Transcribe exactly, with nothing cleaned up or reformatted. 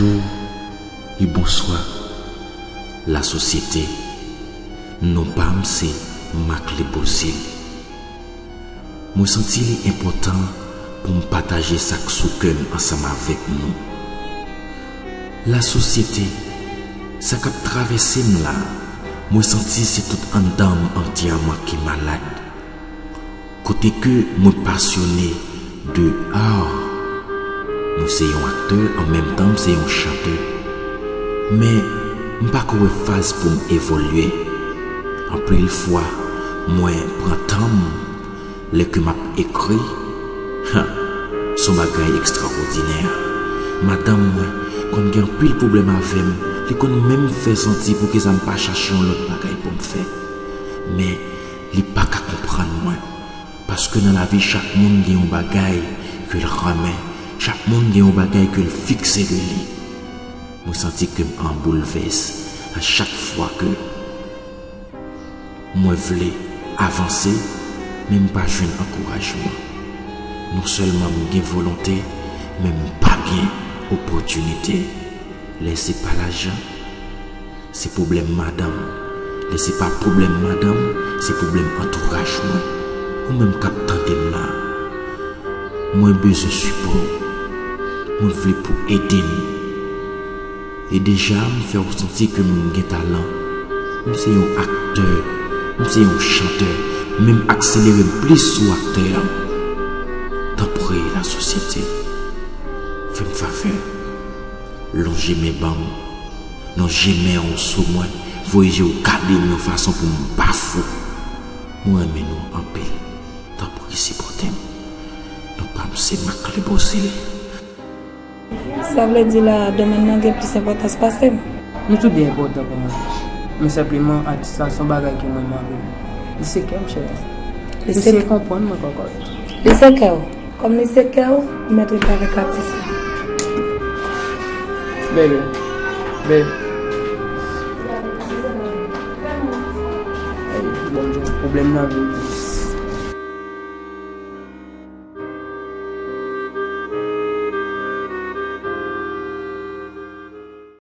Bonjou e bonswa, lasosyete. Non pa m se Marc Lebozil. Mwen santi li enpòtan pou m pataje sa k sou kè m ansanm avèk nou. Lasosyete, sa k ap travèse m la, mwen santi se tout anndan m antyèman ki malad. Kote ke mwen pasyone de art. Mwen se yon aktè, an menm tan m se yon chantè. Men, m pa ko wè faz pou m evolye. Anpil fwa, mwen pran tan m lè ke m ap ekri. Ha! Se yon bagay ekstraòdinè. Madanm mwen konn gen anpil pwoblèm avè m. Li konn menm fè santi poukisa m pa chache yon lòt bagay pou m fè. Men, li pa ka konprann mwen. Paske nan lavi, chak moun gen yon bagay ke l renmen. Chak moun gen yon bagay ke l fikse de li. Mwen santi ke m an boulvès a chak fwa ke mwen vle avanse, men m pa jwenn ankourajman. Non sèlman m gen volonte, men m pa gen opòtinite. Lè se pa lajan, se pwoblèm madanm. Lè se pa pwoblèm madanm, se pwoblèm antouraj mwen. Ou menm k ap tande m la, mwen bezwen sipò w. Mwen vle pou w ede m. E deja, m fè w santi ke m gen talan. M se yon aktè. M se yon chantè. Men m akselere m plis sou aktè a. Tanpri, lasosyete, fè m favè. Lonje men ban m. Lonje men w sou mwen. Voye je w gade m yon fason pou m pa fou. Mwen renmen nou anpil. Tanpri, sipòte m. Non pa m se Marc Lebozil. Sa vle di la, domèn nan gen plis enpòtans pase m? Nou tout de enpòtan pou mwen. Men senpleman, atis la se yon bagay ke mwen renmen avè l. Li se kè m, cheri. Li se Eseye konprann mwen, kòkòt. Li se kè w. Kòm li se kè w, ou mèt rete avèk atis la. Baby, baby. Ay, Bondye, pwoblèm nan vin plis.